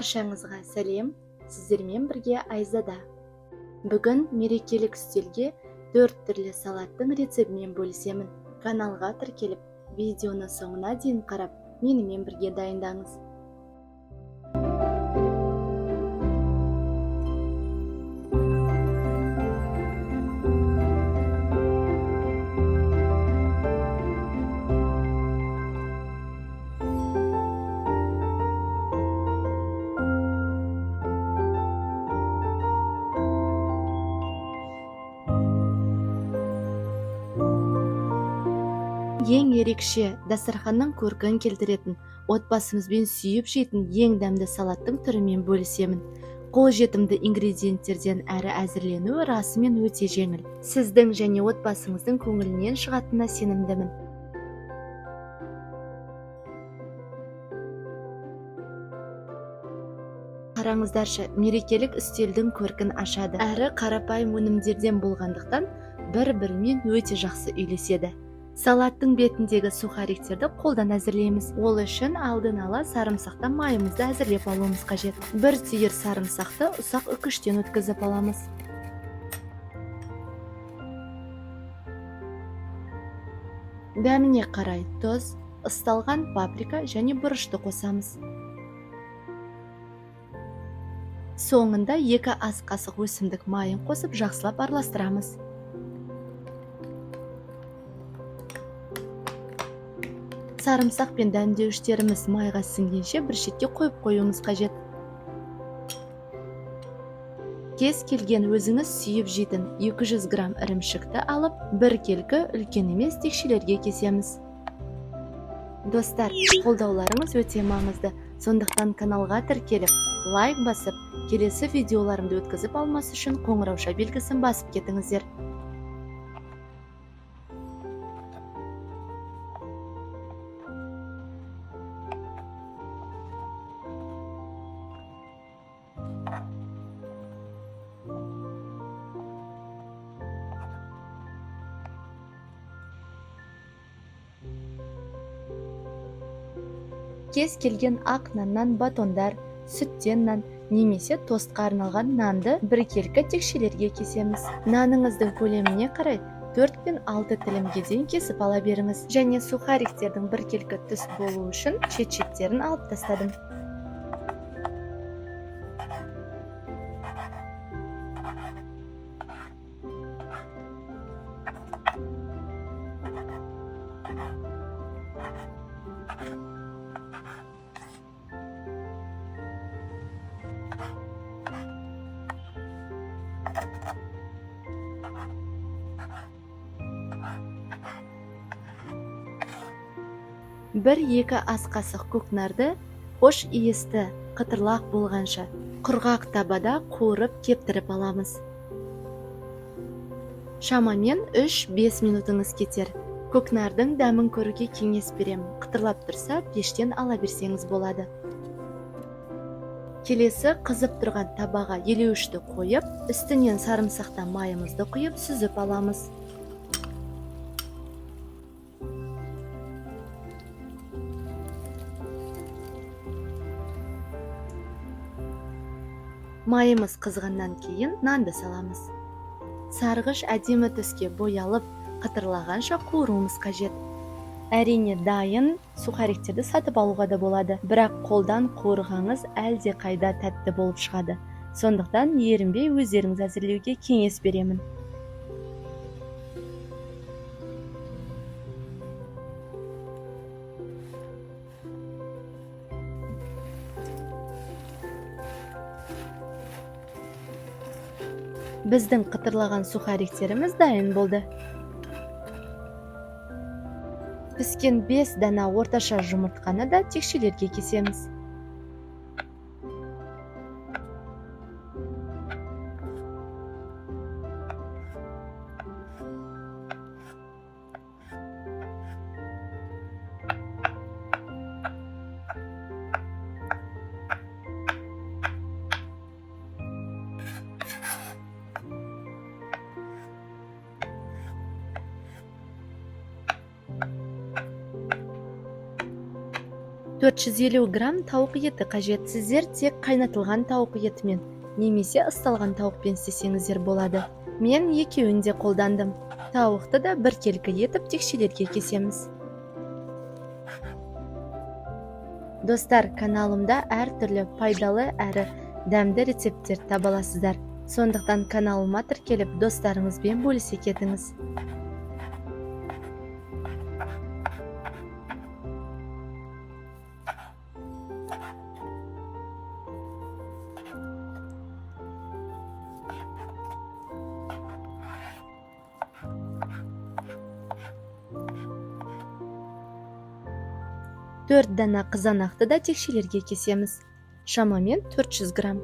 Баршаңызға сәлем, сіздермен бірге Айзада. Бүгін мерекелік үстелге 4 түрлі салаттың рецептімен бөлісемін. Каналға тіркеліп, видеоны соңына дейін қарап, менімен бірге дайындаңыз. Ең ерекше, дастарханның көркін келтіретін, отбасымызбен сүйіп жейтін ең дәмді салаттың түрімен бөлісемін. Қолжетімді ингредиенттерден әрі әзірленуі расымен өте жеңіл. Сіздің және отбасыңыздың көңілінен шығатынына сенімдімін. Қараңыздаршы, мерекелік үстелдің көркін ашады. Әрі қарапайым өнімдерден болғандықтан бір-бірімен өте жақсы үйлеседі. Салаттың бетіндегі сухариктерді қолдан әзірлейміз. Ол үшін алдын ала сарымсақтан майымызды әзірлеп алуымыз қажет. Бір түйір сарымсақты ұсақ үкіштен өткізіп аламыз. Дәміне қарай тұз, ысталған паприка және бұрышты қосамыз. Соңында 2 ас қасық өсімдік майын қосып жақсылап араластырамыз. Сарымсақ пен дәмдеуіштеріміз майға сіңгенше бір шетке қойып қоюымыз қажет. Кез келген өзіңіз сүйіп жейтін 200 грамм ірімшікті алып, бір келкі үлкен емес текшелерге кесеміз. Достар, қолдауларыңыз өте маңызды. Сондықтан каналға тіркеліп, лайк басып, келесі видеоларымды өткізіп алмас үшін қоңырауша белгісін басып кетіңіздер. Кез келген ақ наннан батондар, сүттен нан немесе тостқа арналған нанды біркелкі текшелерге кесеміз. Наныңыздың көлеміне қарай 4 пен 6 тілімге дейін кесіп ала беріңіз. Және сухариктердің біркелкі түс болуы үшін шет-шеттерін алып тастадым. Бір-екі ас қасық көкнәрді хош иісті қытырлақ болғанша құрғақ табада қуырып кептіріп аламыз. Шамамен 3-5 минутыңыз кетер. Көкнәрдің дәмін көруге кеңес беремін. Қытырлап тұрса, пештен ала берсеңіз болады. Келесі қызып тұрған табаға елеуішті қойып, үстінен сарымсақтан майымызды құйып сүзіп аламыз. Майымыз қызғаннан кейін нанды саламыз. Сарғыш әдемі түске боялып, қытырлағанша қуыруымыз қажет. Әрине дайын сухариктерді сатып алуға да болады, бірақ қолдан қуырғаныңыз әлде қайда тәтті болып шығады. Сондықтан ерінбей өздеріңіз әзірлеуге кеңес беремін. Біздің қытырлаған сухариктеріміз дайын болды. Піскен 5 дана орташа жұмыртқаны да текшелерге кесеміз. 450 грамм тауық еті қажет. Сіздер тек қайнатылған тауық етімен немесе ысталған тауықпен істесеңіздер болады. Мен екеуін де қолдандым. Тауықты да біркелкі етіп текшелерге кесеміз. Достар, каналымда әртүрлі пайдалы әрі дәмді рецепттер таба аласыздар. Сондықтан каналыма тіркеліп, достарыңызбен бөлісе кетіңіз. Төрт дана қызанақты да текшелерге кесеміз. Шамамен 400 грамм.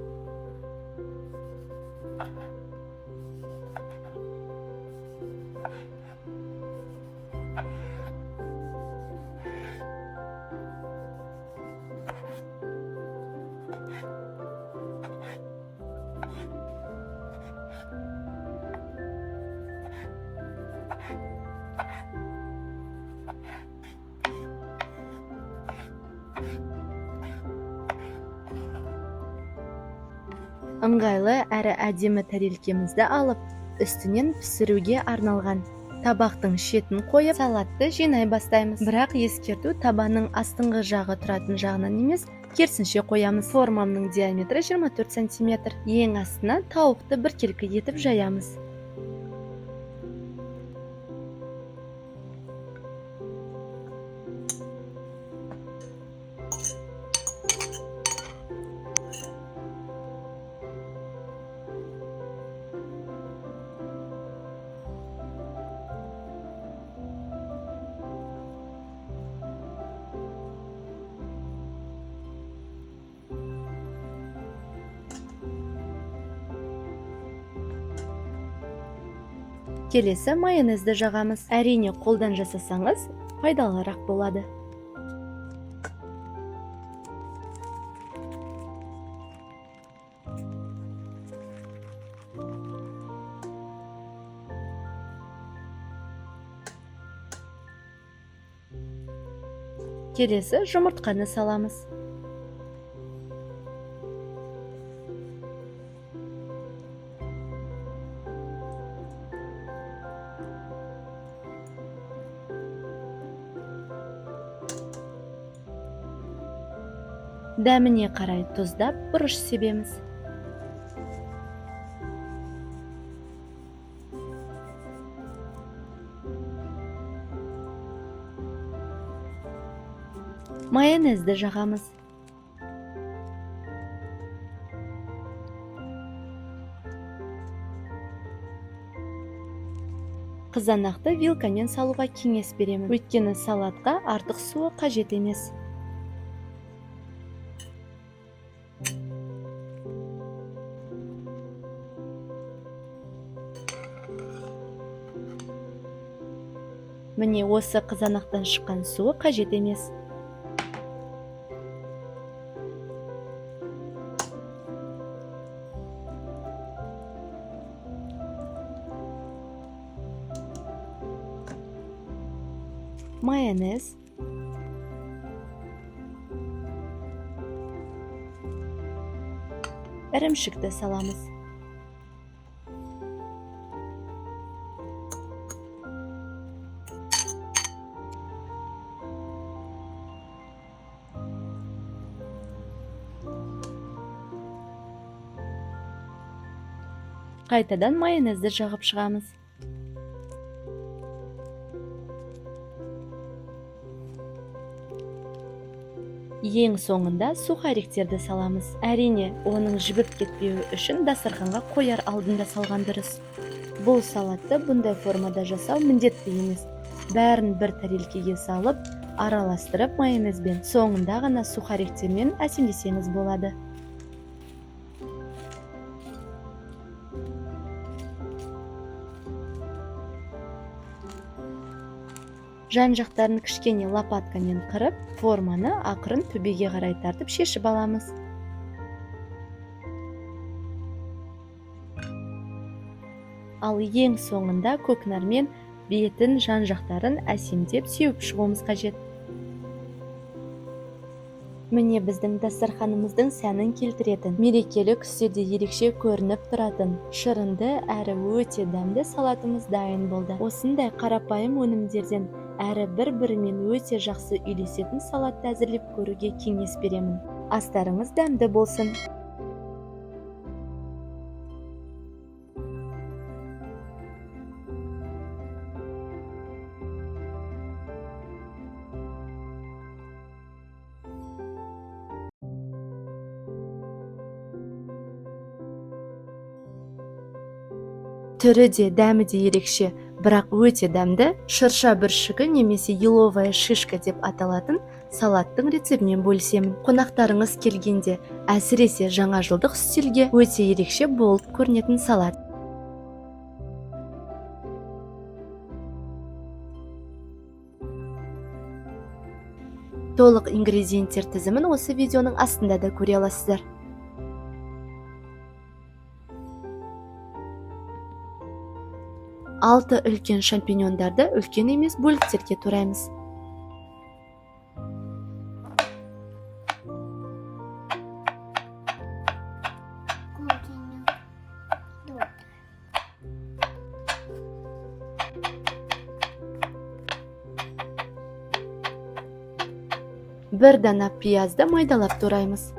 Ыңғайлы әрі әдемі тәрелкемізді алып, үстінен пісіруге арналған табақтың шетін қойып, салатты жинай бастаймыз. Бірақ ескерту, табаның астыңғы жағы тұратын жағынан емес, керісінше қоямыз. Формамның диаметрі 24 сантиметр. Ең астына тауықты біркелкі етіп жаямыз. Келесі майонезді жағамыз. Әрине, қолдан жасасаңыз пайдалырақ болады. Келесі жұмыртқаны саламыз. Дәміне қарай тұздап, бұрыш себеміз. Майонезді жағамыз. Қызанақты вилкамен салуға кеңес беремін. Өйткені салатқа артық суы қажет емес. Міне, осы қызанақтан шыққан суы қажет емес. Майонез. Ірімшікті саламыз. Қайтадан майонезді жағып шығамыз. Ең соңында сухариктерді саламыз. Әрине, оның жібіп кетпеуі үшін дастарханға қояр алдында салған дұрыс. Бұл салатты бұндай формада жасау міндетті емес. Бәрін бір тәрелкеге салып, араластырып майонезбен, соңында ғана сухариктермен әсемдесеңіз болады. Жан-жақтарын кішкене лопаткамен қырып, форманы ақырын төбеге қарай тартып шешіп аламыз. Ал ең соңында көкнәрмен бетін, жан-жақтарын әсемдеп сеуіп шығуымыз қажет. Міне, біздің дастарханымыздың сәнін келтіретін, мерекелік үстелде ерекше көрініп тұратын шырынды әрі өте дәмді салатымыз дайын болды. Осындай қарапайым өнімдерден әрі бір-бірімен өте жақсы үйлесетін салатты әзірлеп көруге кеңес беремін. Астарыңыз дәмді болсын. Түрі де, дәмі де ерекше, бірақ өте дәмді шырша бүршігі немесе еловая шишка деп аталатын салаттың рецептімен бөлісемін. Қонақтарыңыз келгенде, әсіресе жаңа жылдық үстелге өте ерекше болып көрінетін салат. Толық ингредиенттер тізімін осы видеоның астында да көре аласыздар. 6 үлкен шампиньондарды үлкен емес бөліктерге тураймыз. 1 дана пиязды майдалап тураймыз.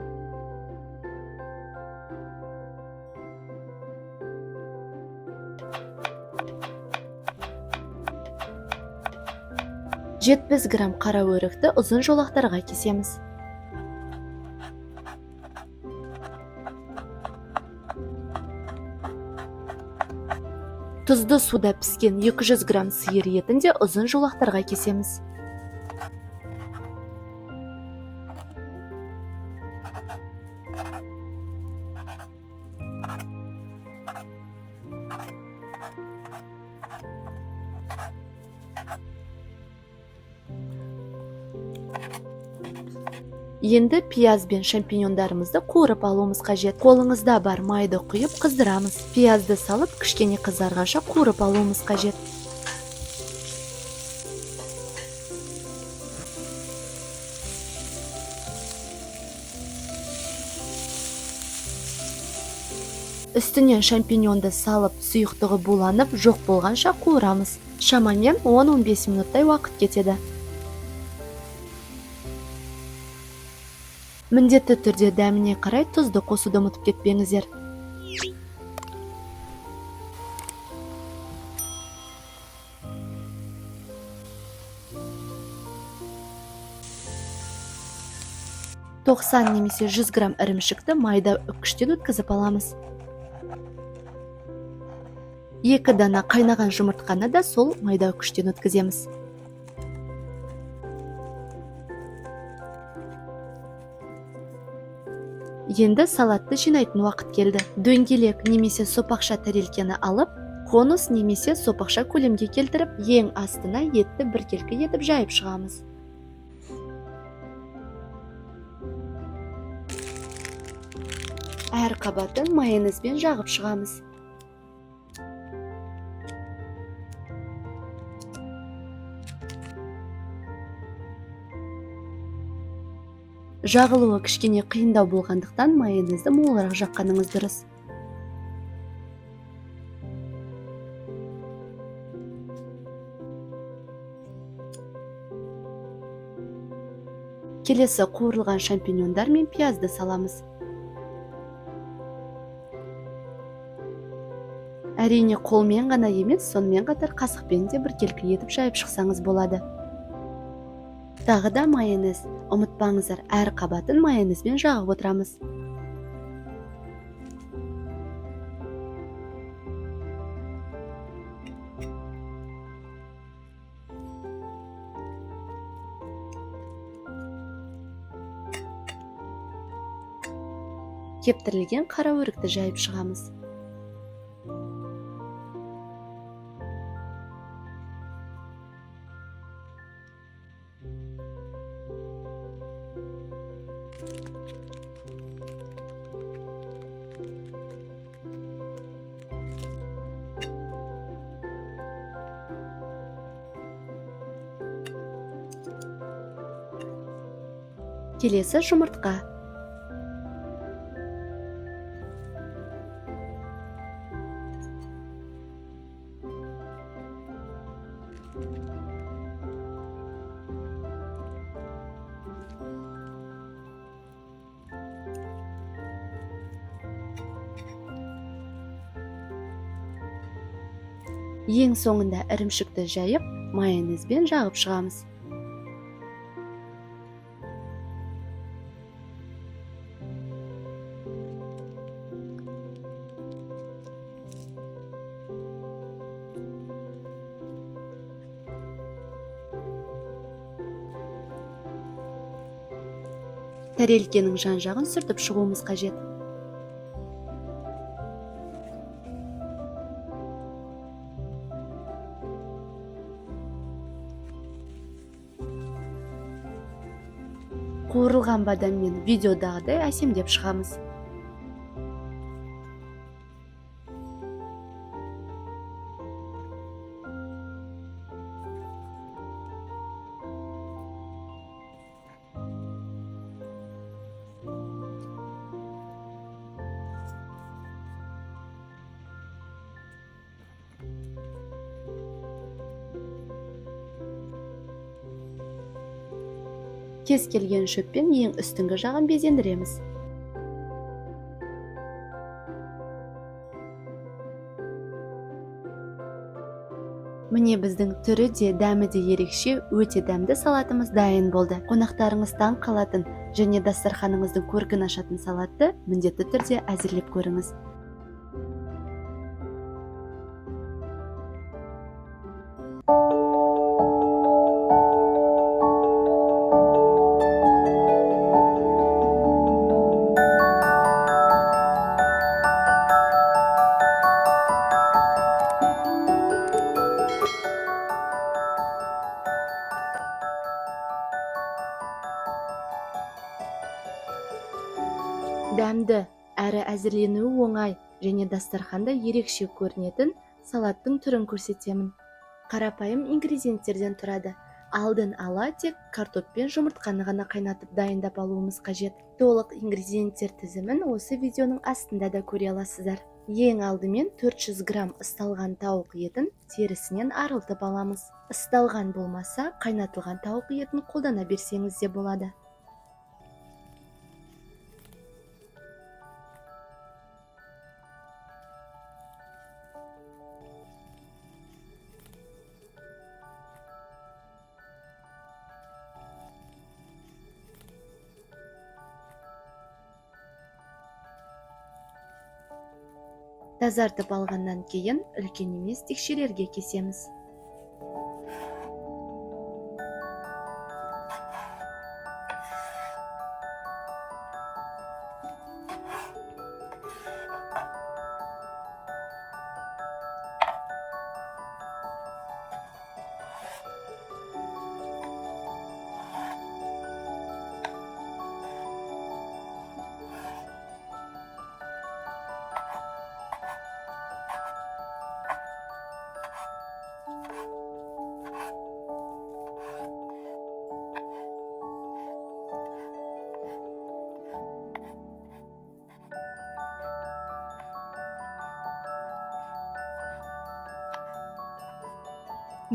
70 грамм қара өрікті ұзын жолақтарға кесеміз. Тұзды суда піскен 200 грамм сиыр етін де ұзын жолақтарға кесеміз. Енді пияз бен шампиньондарымызды қуырып алуымыз қажет. Қолыңызда бар майды құйып қыздырамыз. Пиязды салып кішкене қызарғанша қуырып алуымыз қажет. Үстінен шампиньонды салып, сұйықтығы буланып, жоқ болғанша қуырамыз. Шамамен 10-15 минуттай уақыт кетеді. Міндетті түрде дәміне қарай тұзды қосуды ұмытып кетпеңіздер. 90 немесе 100 грамм ірімшікті майда үккіштен өткізіп аламыз. 2 дана қайнаған жұмыртқаны да сол майда үккіштен өткіземіз. Енді салатты жинайтын уақыт келді. Дөңгелек немесе сопақша тарелкені алып, конус немесе сопақша көлемге келтіріп, ең астына етті біркелкі етіп жайып шығамыз. Әр қабатын майонезбен жағып шығамыз. Жағылуы кішкене қиындау болғандықтан майонезді молырақ жаққаныңыз дұрыс. Келесі қуырылған шампиньондар мен пиязды саламыз. Әрине қолмен ғана емес, сонымен қатар қасықпен де біркелкі етіп жайып шықсаңыз болады. Тағы да майонез. Ұмытпаңыздар, әр қабатын майонезбен жағып отырамыз. Кептірілген қара өрікті жайып шығамыз. Келесі жұмыртқа. Ең соңында ірімшікті жайып, майонезбен жағып шығамыз. Тәрелкенің жан-жағын сүртіп шығуымыз қажет. Қуырылған бадаммен видеодағыдай әсемдеп шығамыз. Кез келген шөппен ең үстіңгі жағын безендіреміз. Міне біздің түрі де, дәмі де ерекше, өте дәмді салатымыз дайын болды. Қонақтарыңыз таң қалатын және дастарханыңыздың көркін ашатын салатты міндетті түрде әзірлеп көріңіз. Дәмді, әрі әзірленуі оңай және дастарханда ерекше көрінетін салаттың түрін көрсетемін. Қарапайым ингредиенттерден тұрады. Алдын ала тек картоп пен жұмыртқаны ғана қайнатып дайындап алуымыз қажет. Толық ингредиенттер тізімін осы видеоның астында да көре аласыздар. Ең алдымен 400 грамм ысталған тауық етін терісінен арылтып аламыз. Ысталған болмаса, қайнатылған тауық етін қолдана берсеңіз де болады. Тазартып алғаннан кейін үлкен емес текшелерге кесеміз.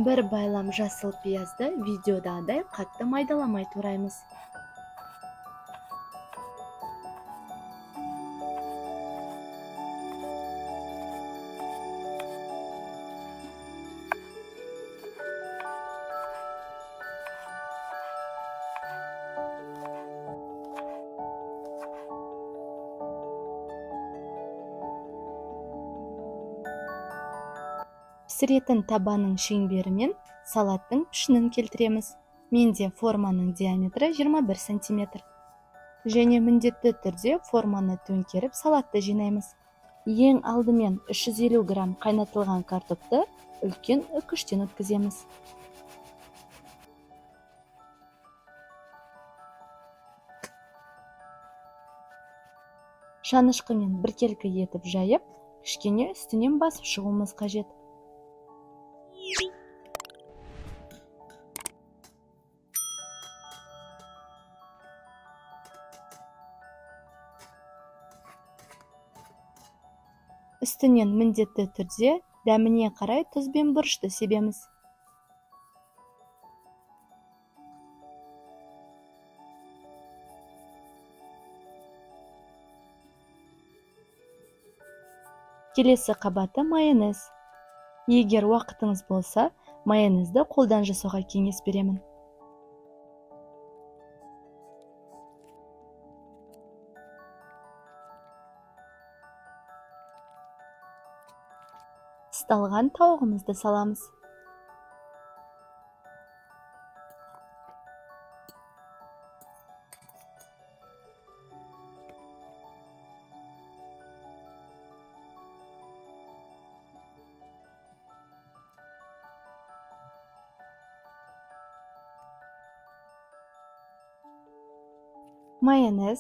Бір байлам жасыл пиязды видеодағыдай қатты майдаламай тураймыз. Пісіретін табаның шеңберімен салаттың пішінін келтіреміз. Менде форманың диаметрі 21 сантиметр. Және міндетті түрде форманы төңкеріп салатты жинаймыз. Ең алдымен 350 грамм қайнатылған картопты үлкен үкіштен өткіземіз. Шанышқымен біркелкі етіп жайып, кішкене үстінен басып шығуымыз қажет. Үстінен міндетті түрде дәміне қарай тұз бен бұрышты себеміз. Келесі қабаты майонез. Егер уақытыңыз болса, майонезді қолдан жасауға кеңес беремін. Тысталған тауығымызды саламыз. Майонез.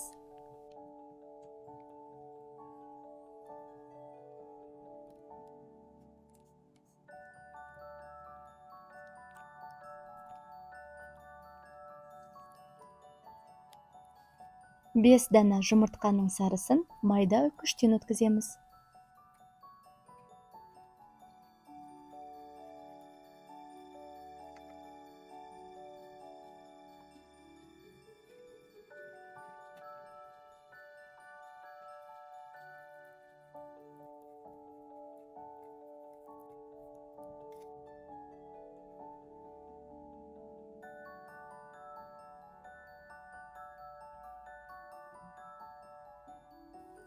5 дана жұмыртқаның сарысын майда үккіштен өткіземіз.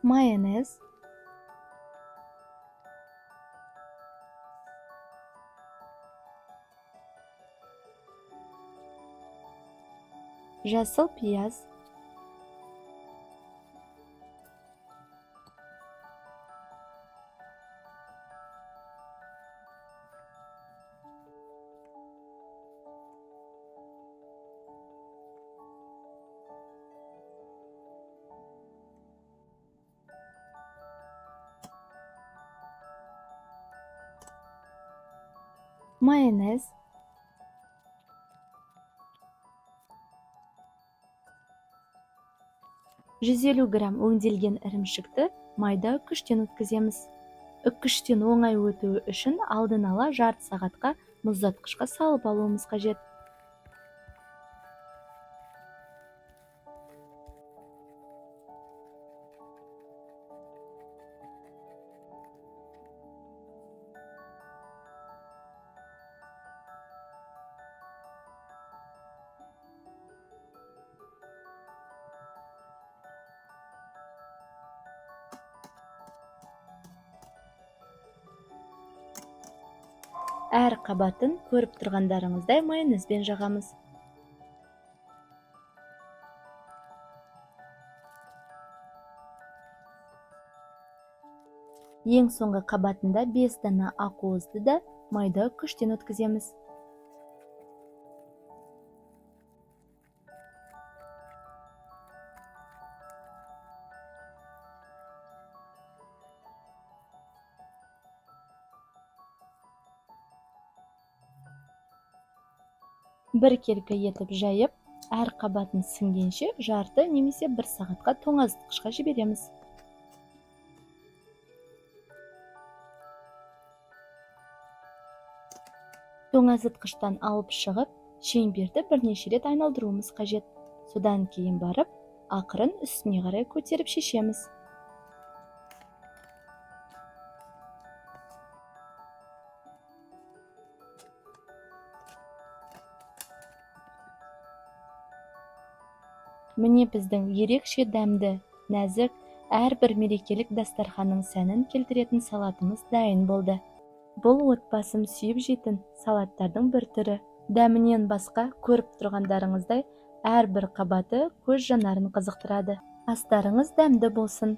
Майонез. Жасыл пияз. Майонез. 150 грамм өңделген ірімшікті майда үккіштен өткіземіз. Үккіштен оңай өтуі үшін алдын ала жарты сағатқа мұздатқышқа салып алуымыз қажет. Әр қабатын көріп тұрғандарыңыздай майонезбен жағамыз. Ең соңғы қабатында 5 дана ақуызды да майда үккіштен өткіземіз. Біркелкі етіп жайып, әр қабатын сіңгенше жарты немесе 1 сағатқа тоңазытқышқа жібереміз. Тоңазытқыштан алып шығып, шеңберді бірнеше рет айналдыруымыз қажет. Содан кейін барып, ақырын үстіне қарай көтеріп шешеміз. Міне біздің ерекше дәмді, нәзік, әрбір мерекелік дастарханның сәнін келтіретін салатымыз дайын болды. Бұл отбасым сүйіп жейтін салаттардың бір түрі. Дәмінен басқа көріп тұрғандарыңыздай әрбір қабаты көз жанарын қызықтырады. Астарыңыз дәмді болсын.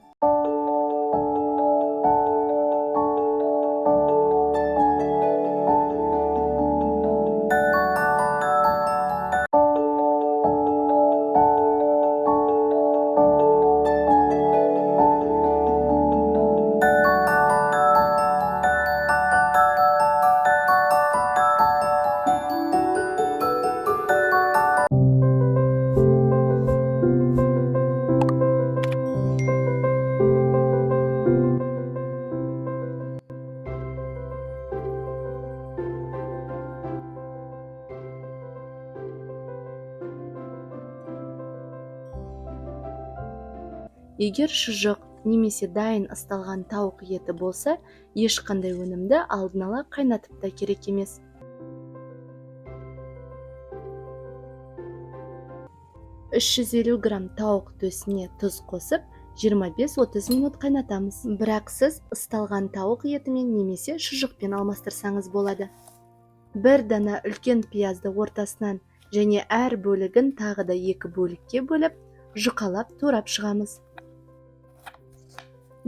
Егер шұжық немесе дайын ысталған тауық еті болса, ешқандай өнімді алдын ала қайнатып та керек емес. 350 грамм тауық төсіне тұз қосып, 25-30 минут қайнатамыз. Бірақ сіз ысталған тауық етімен немесе шұжықпен алмастырсаңыз болады. Бір дана үлкен пиязды ортасынан және әр бөлігін тағы да 2 бөлікке бөліп, жұқалап турап шығамыз.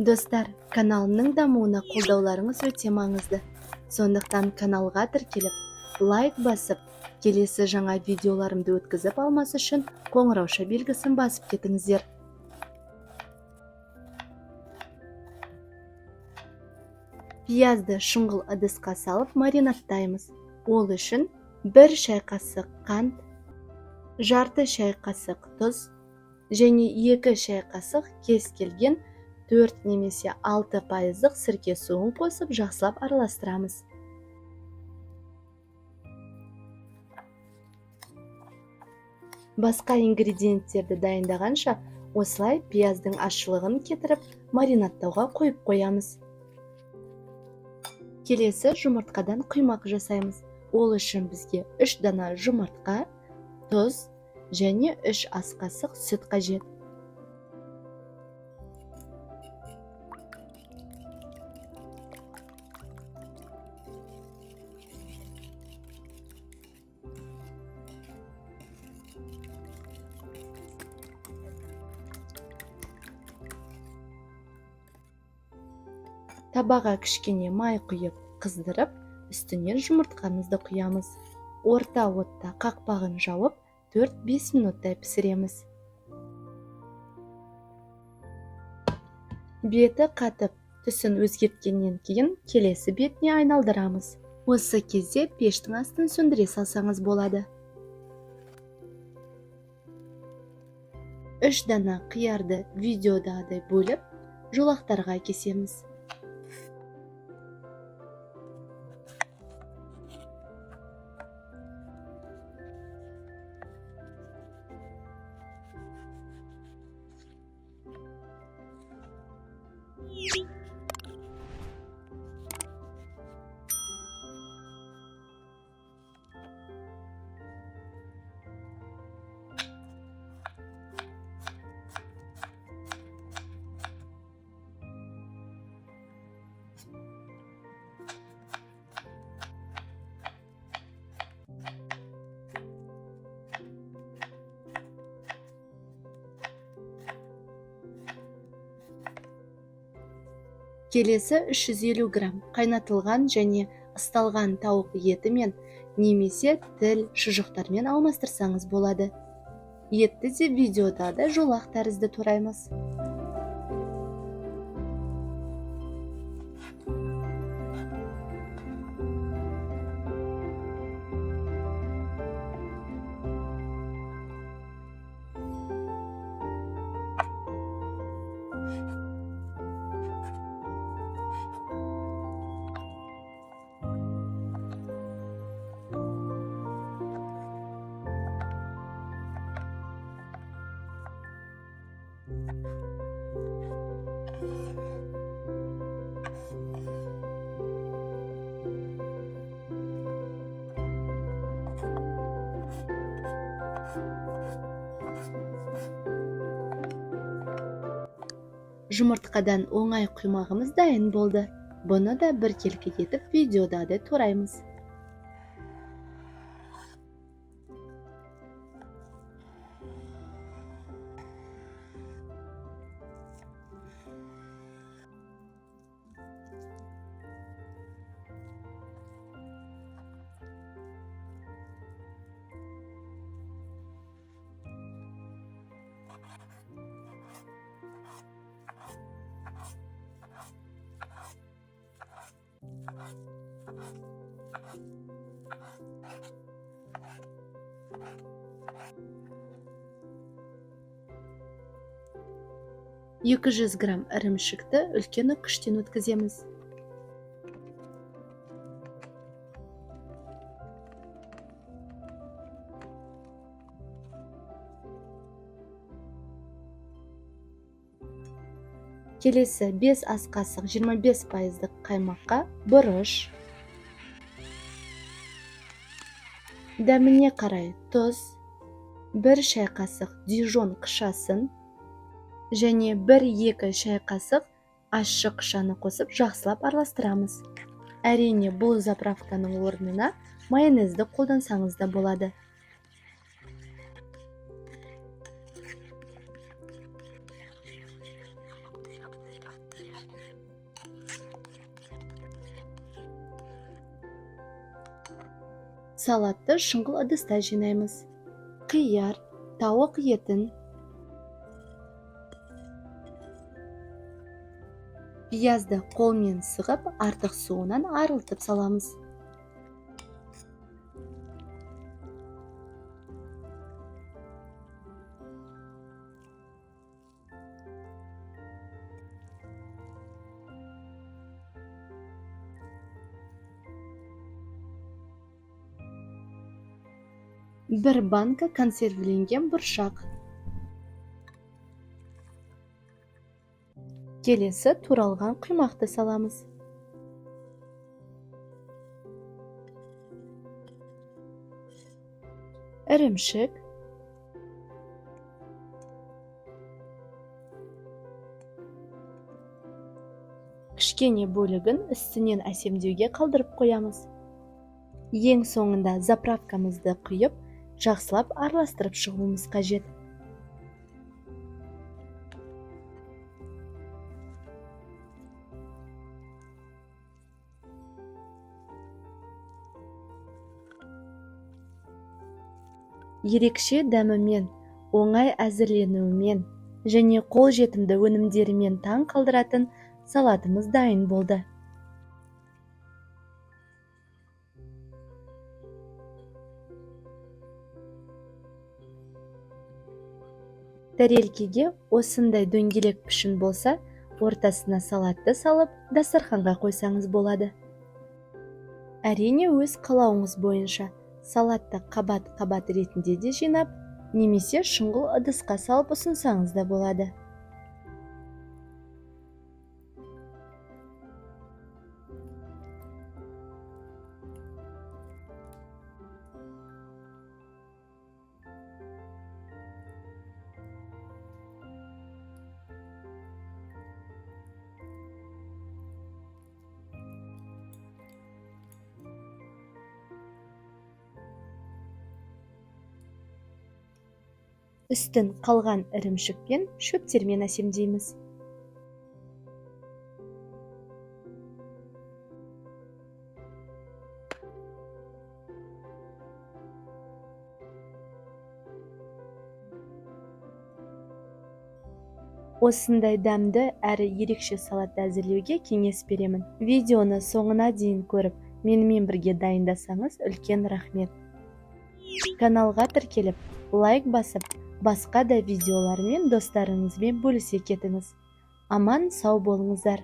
Достар, каналымның дамуына қолдауларыңыз өте маңызды. Сондықтан каналға тіркеліп, лайк басып, келесі жаңа видеоларымды өткізіп алмас үшін қоңырауша белгісін басып кетіңіздер. Пиязды шұңғыл ыдысқа салып маринадтаймыз. Ол үшін 1 шай қасық қант, жарты шай қасық тұз және 2 шай қасық кез келген 4 немесе 6% сірке суын қосып жақсылап араластырамыз. Басқа ингредиенттерді дайындағанша осылай пияздың ащылығын кетіріп маринадтауға қойып қоямыз. Келесі жұмыртқадан құймақ жасаймыз. Ол үшін бізге 3 дана жұмыртқа, тұз және 3 ас қасық сүт қажет. Табаға кішкене май құйып, қыздырып, үстінен жұмыртқамызды құямыз. Орта отта қақпағын жауып, 4-5 минуттай пісіреміз. Беті қатып, түсін өзгерткеннен кейін келесі бетіне айналдырамыз. Осы кезде пештің астын сөндіре салсаңыз болады. 3 дана қиярды видеодағыдай бөліп, жолақтарға кесеміз. Келесі 350 грамм қайнатылған және ысталған тауық етімен немесе тіл шұжықтармен алмастырсаңыз болады. Етті де видеода да жолақ тәрізді тураймыз. Жұмыртқадан оңай құймағымыз дайын болды. Бұны да біркелкі етіп видеодағыдай тураймыз. 200 грамм ірімшікті үлкен үккіштен өткіземіз. Келесі 5 ас қасық 25% қаймаққа бұрыш, дәміне қарай тұз, 1 шай қасық дижон қышасын және 1-2 шай қасық ащы қышаны қосып жақсылап араластырамыз. Әрине, бұл заправканың орнына майонезді қолдансаңыз да болады. Салатты шұңғыл ыдыста жинаймыз. Қияр, тауық етін, пиязды қолмен сығып, артық суынан арылтып саламыз. Бір банка консервіленген бұршақ. Келесі туралған құймақты саламыз. Ірімшік, кішкене бөлігін үстінен әсемдеуге қалдырып қоямыз. Ең соңында заправкамызды құйып, жақсылап араластырып шығуымыз қажет. Ерекше дәмімен, оңай әзірленуімен және қолжетімді өнімдерімен таң қалдыратын салатымыз дайын болды. Тәрелкеге осындай дөңгелек пішін болса, ортасына салатты салып, дастарханға қойсаңыз болады. Әрине, өз қалауыңыз бойынша салатты қабат-қабат ретінде де жинап, немесе шұңғыл ыдысқа салып ұсынсаңыз да болады. Үстін қалған ірімшікпен, шөптермен әсемдейміз. Осындай дәмді әрі ерекше салатты әзірлеуге кеңес беремін. Видеоны соңына дейін көріп, менімен бірге дайындасаңыз үлкен рахмет. Каналға тіркеліп, лайк басып, басқа да видеолармен достарыңызбен бөлісе кетіңіз. Аман сау болыңыздар.